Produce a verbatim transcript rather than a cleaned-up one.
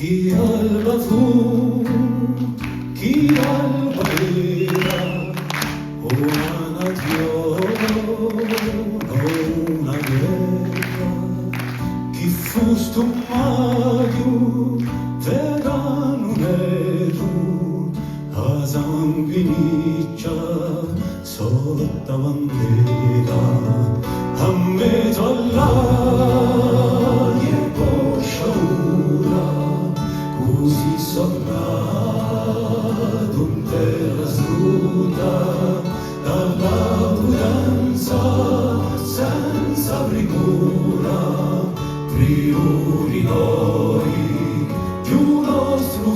Chì alba fu, chì alba era, una nazione, una guerra, chì fu stu maghju, ferranu neru, a sanguiniccia, sottu à bandera, à mezu à l'aria è po sciaura, cusì sò natu in terra sutta, da l'abundanza senza primura, Friuli noi, più nostru